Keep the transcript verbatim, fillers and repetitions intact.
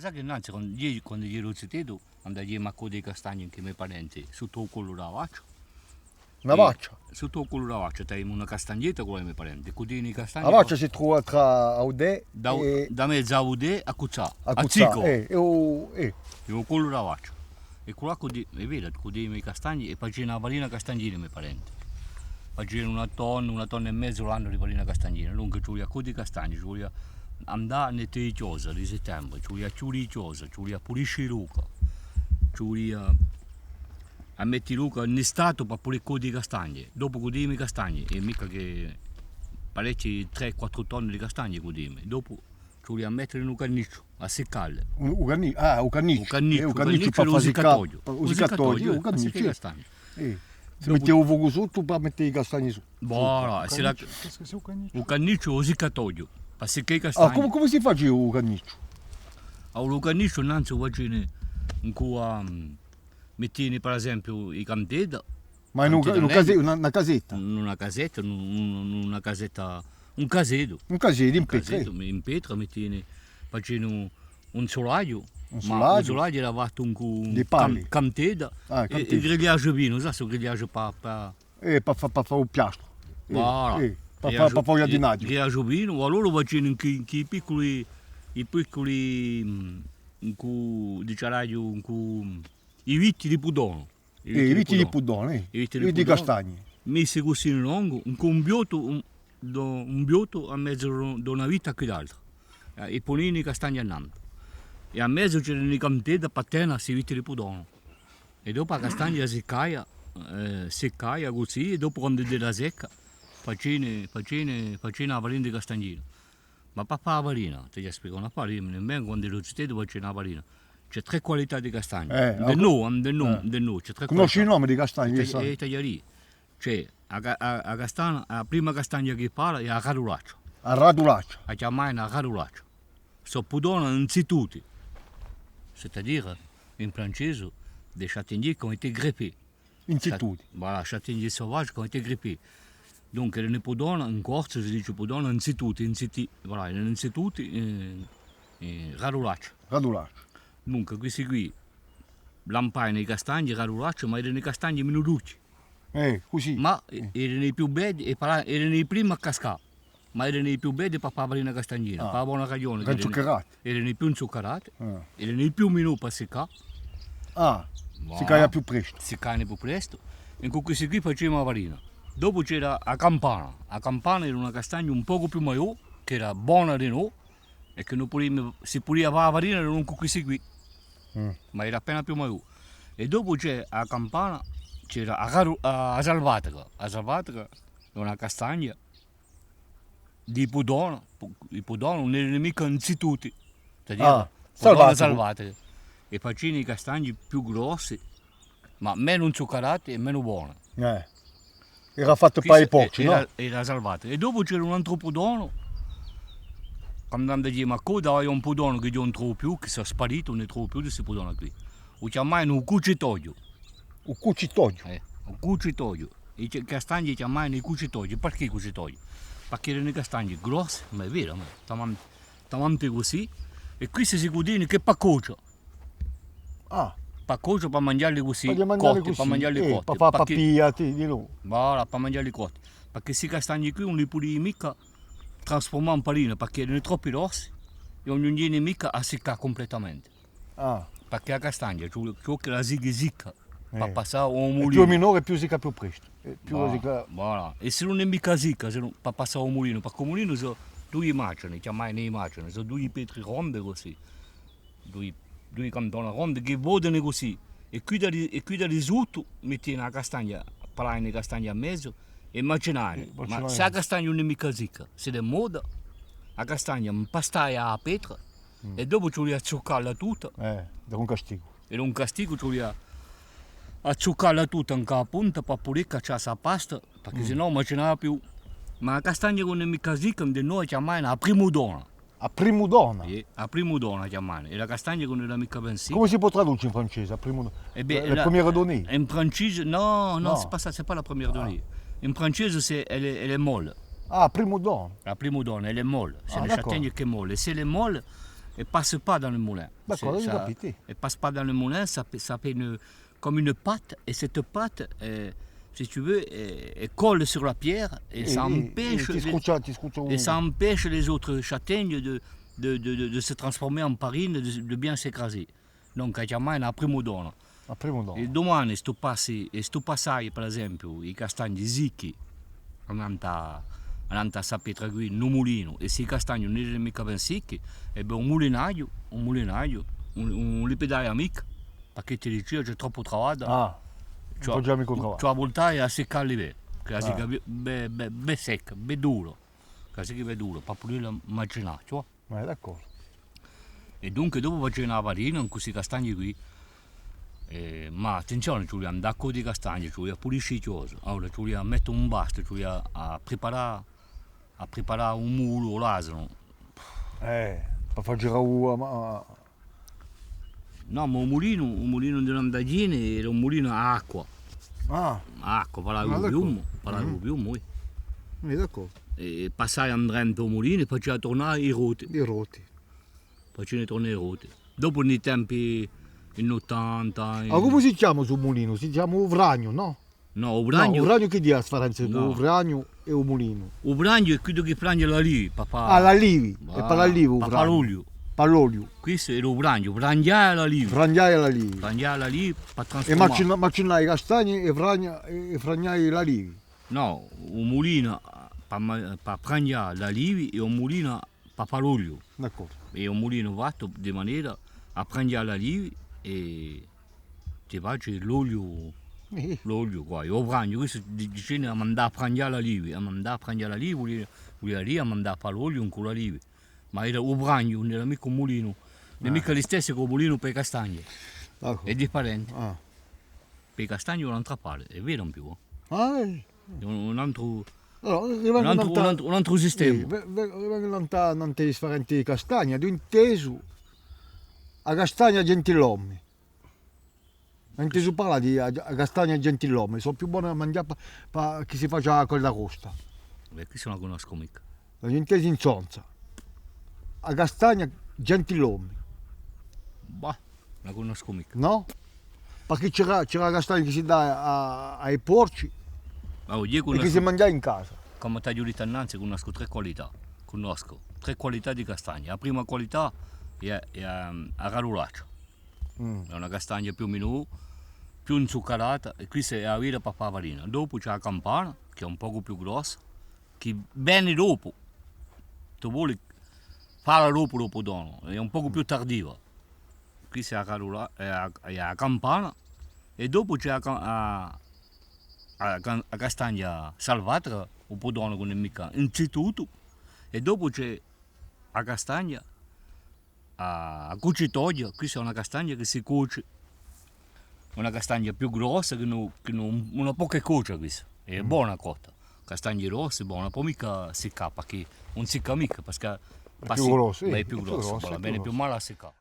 Chì nanzu, quandu eiu, quandu eiu eru ziteddu, andavamu à codie i castagni incù i me parenti, sottu à u collu di a Vaccia. Una vaccia? Sottu à u collu di a Vaccia, t'aviamu una castagnetta cù i me parenti, codiamu i castagni. A Vaccia si trova trà Audè è... Da mezu à Audè à Cuzzà. À Cuzzà, Ziccu. Eh, è u, eh. È u collu di a Vaccia. È quallà codiamu, hè vera, codiamu i castagni è faciamu a farina castagnina i me parenti. Faciamu una tonna, una tonna è mezu l'annu di farina castagnina. Dunque ci vulia à codie i castagni, ci vulia à andà à nette i chjosi di settembre, ci vulia à chjudie i chjosi, ci vulia à pulisce i lochi, ci vulia à mette i lochi in statu pà pudè codie i castagni. Dopu codiamu i castagni, è micca chè parechji, trè, quattru tonni di castagni codiamu. Dopu ci vulia à mette in u cannicciu, à siccà li. U, u canni-, ah, u cannicciu. U cannicciu, eh, u cannicciu pà fà siccà, u siccatoghju. U siccatoghju, eh, u cannicciu. À siccà i castagni. Eh. Si metteva u focu sottu pà mette i castagni sottu. Voilà, sottu. Qu'est-ce que c'est, u cannicciu? U cannicciu, u siccatoghju, pà siccà i castagni. Ah, cumu, cumu si facia u cannicciu? Allora, u cannicciu nanzu u facianu incù a, mm, mettiani, per esempiu, i canteddi. Ma in un ca-, in un case-, una, una casetta? In una casetta, in un, un, una casetta, un caseddu. Un caseddu in petra, eh. Un caseddu, in petra, mettiani, faciani un sulaghju, ma un sulaghju era fattu incù cam-, cantedda è, è grigliaghju finu, sai, stu grigliaghju pà, pà... Eh, pà fà, pà fà u piastru. Eh, voilà. Eh, pà fà, pà fà u ghjardinaghju. Grigliaghju finu, allora faciani incù, incù i picculi, i picculi, mm, incù, diceraghju, incù i vitti di pudonu. Eh, i vitti di pudonu, eh. I vitti di castagni. Messi cusì in longu, incù un biotu, un, do-, un biotu à mezu d'una vitta à quill'altra. Eh, è puniani i castagni annantu. È à mezu c'erani i canteddi pà tena sti vitti di pudonu. È dopu a castagna siccaia, eh, siccaia cusì, è dopu quandu era secca, faciani, faciani, faciani a farina di castagnina. Ma pà fà a farina, ti spiegu un affare, eiu mi ne vengu, quandu eru ziteddu faciani a farina. Ci hè trè qualità di castagna. Eh, ind'è noi, ind'è noi, ind'è noi, ci hè trè qualità. Cunnosci i nomi di castagna? È t'aghju à dì, ci hè a ca-, a, a castagna, a prima castagna chì parla hè a radulaccia. A radulaccia. A chjamaiani a radulaccia. Sò pudona in zituti. C'est-à-dire, in francese, des châtaigniers qui ont été greffés. In zituti. Voilà, châtaigniers sauvages qui ont été greffés. Donc, erani pudona, in corsu si dice pudona, in zituti, in ziti-, voilà, erani in zituti, eh, eh, radulaccia. Radulaccia. Dunque, questi quì lampaiani i castagni, radulaccia, ma erani i castagni menu duci. Eh, cusì. Ma, eh, erani i più beddi è pà-, erani i primi à cascà. Ma erani i più beddi pà fà a farina castagnina, pà a bona ragioni chì erani, erani i più inzuccarati, erani i più menu pà siccà. Ah, siccaia più prestu. Siccaiani più prestu. È cù questi quì faciamu a farina. Dopu c'era a campana. A campana era una castagna un pocu più maiò, chì era bona di noi, è chì no pudiamu, si pudia fà a farina, era cù questi quì. Ma era appena più maiò. È dopu c'hè a campana, c'era a caru-, a, a salvatica. A salvatica hè una castagna di pudona, pu-, i pudoni ùn erani micca inzituti, c'est-à-dire, pudona salvatichi. È faciani i castagni più grossi, ma menu inzuccarati è menu boni. Eh. Era fattu pà i porci, nò? Era, era salvaticu. È dopu c'era un antru pudonu, quandu andavamu à codie, avia un pudonu chì eiu ùn trovu più, chì s'hè sparitu, ùn ne trovu più di sti pudoni quì. U chjamaiani u cucitoghju. U cucitoghju. Eh, u cucitoghju. I castagni i chjamaiani i cucitoghji. Parchì cucitoghji? Parchì erani castagni grossi, ma hè vera, ma taman-, tamantu cusì, è quissi si cudiani chè pà cocia. Ah. Pà cocia, pà manghjalli cusì, cotti, pà manghjalli cotti. Eh, pà fà papia, ti, di nò. Voilà, pà manghjalli cotti. Parchì sti castagni quì ùn li pudiani micca trasfurmà in farina, parchì erani troppu grossi, è ùn ghjunghjiani micca à siccà cumplettamenti. Ah. Parchì a castagna, ci vole, ci vole ch'ella sighi sicca, pà passà à u mulinu. Più hè minore, più sicca più prestu. È più sicca. Voilà. È s'ella ùn hè micca sicca, s'ella, pà passà à u mulinu, parchì u mulinu sò dui macini, chjamaiani i macini, sò dui petri rondi cusì, dui, dui cantoni rondi chì votani cusì. È quì da li, è quì da li sottu mettiani a castagna, palaiani a castagna à mezu è macinaiani. Eh, macinaiani. Ma s'è a castagna ùn hè micca sicca, s'ella hè moda, a castagna impastaiani à a petra, è dopu ci vulia à zuccalla tutta. Eh, era un castigu. Era un castigu, ci vulia à zuccalla tutta incù a punta pà pudè caccià sta pasta, parchì sinnò ùn macinava più. Ma a castagna chì ùn hè micca sicca, ind'è noi a chjamaiani a primudona. A primudona? Iè, a primudona a chjamaiani. È a castagna chì ùn era micca bè sicca. Cumu si pò traduce in francese, a primudona? Eh bè, la, la première donnée. In francese, nò, nò, c'est pas ça, c'est pas la première donnée. In francese, c'est, elle est, elle est molle. Ah, primudona. A primudona, elle est molle. C'est une châtaigne qui est molle. S'ella hè molle, Elle passe pas dans le moulin. D'accord, j'ai capté. Elle passe pas dans le moulin, ça fait, ça fait une, comme une pâte, et cette pâte, euh, si tu veux, elle, elle colle sur la pierre et ça empêche les, et ça empêche les autres châtaignes de, de, de, de, de se transformer en farine, de, de bien s'écraser. Donc, a chjamanu a primudona. A primudona. È dumane, s'è tù passi, è s'è tù passai, per esempiu, i castagni sicchi, annantu à, annantu à sta petra quì, in u mulinu, è s'è i castagni ùn eranu micca ben sicchi, è bè, u mulinaghju, u mulinaghju, ùn, ùn li piddava micca, perchè ti dicia, ci hè troppu travagliu. Ah, ùn facia micca u travagliu. Ci hè à vultà è à siccalli bè, chì a sicca bè, bè, bè secca, bè dura, chì a sicca bè dura, per pudella macinà, ci hè. Eh, d'accordu. È dunque dopu facianu a farina cù sti castagni quì. Eh, ma attenzione, ci vulia à andà à coglie i castagni, ci vulia à pulisci i chjosi. Allora ci vulia à mette un bastu, ci vulia à, à preparà, à preparà u mulu, l'asinu. Eh, per fà girà u, a, a, Nò, ma u mulinu, u mulinu di Landagine era un mulinu à acqua. Ah. À acqua, par u piumu, par u piumu, oui. Eh, d'accordu. È, è passava indrentu u mulinu è facia turnà i roti. I roti. Facia turnà i roti. Dopu in i tempi, in ottanta, in... Ma cumu si chjama stu mulinu? Si chjama u fragnu, nò? Nò, u fragnu. Nò, u fragnu chì hè a sfarenza trà u fragnu è u mulinu? U fragnu hè quiddu chì franghja l'alivi, per fà... Ah, l'alivi, hè per l'alivi u fragnu. Per fà l'oliu. Per l'oliu. Questu era u fragnu, franghjà l'alivi. Franghjà l'alivi. Franghjà l'alivi per trasfurmà. È macinà, macinà i castagni è fragna, è, è franghjà l'alivi. Nò, u mulinu, per ma-, per franghjà l'alivi è u mulinu per fà l'oliu. D'accordu. Hè un mulinu fattu di manera à franghjà l'alivi è ti faci l'oliu, l'oliu quì. U fragnu, questu di-, dicenu, à mandà à franghjà l'alivi, à mandà à franghjà l'alivi, vulia, vulia dì à mandà à fà l'oliu cù l'alivi. Ma era u fragnu, ùn era micca un mulinu, ùn hè micca listessu chè u mulinu per i castagni. D'accordu. Hè differente. Ah. Per i castagni hè un antru affare, hè vera in più, eh. Ah, eh. Hè un, un antru, un antru, un antru, un antru sistema. Allora, rivengu nant'à, sì, ve-, ve-, rivengu nant'à, nant'à i sfarenti castagni, aghju intesu a castagna gentiluomi. Aghju intesu parlà di a, a castagna gentiluomi, sò più boni à manghjà pà, pà chì si faci à a Colda Rossa. Bè, quissa ùn a cunnoscu micca. L'aghju intesa in Sonza. A castagna gentiluomi. Bah, ùn a cunnoscu micca. Nò? Perchè c'era, c'era a castagna chì si dà à, à i porci è chì si manghjava in casa. Cum'è t'aghju dettu innanzi, cunnoscu trè qualità. Cunnoscu trè qualità di castagna. A prima qualità hè, hè, ehm, a Radulaccia. Mm. Hè una castagna più o menu, più inzuccarata, è quissa hè a vera per fà a farina. Dopu ci hè a Campana, chì hè un pocu più grossa, chì vene dopu. Tù voli, fala dopu, dopu donu, hè un pocu più tardiva. Quissa hè a Radula-, hè a, hè a Campana, è dopu ci hè a ca-, a, a ca-, a castagna salvatrica, u pudonu chì ùn hè micca in zittutu, è dopu ci hè a castagna, a, a cucitoghja, quissa hè una castagna chì si coce, una castagna più grossa chì ùn, chì ùn, una poca cocia quissa, hè bona cotta. Castagni rossi, bona, ùn pò micca siccà, perchè ùn sicca micca, perchè hè più grossa, ma hè più grossa, voilà, vene più male à siccà.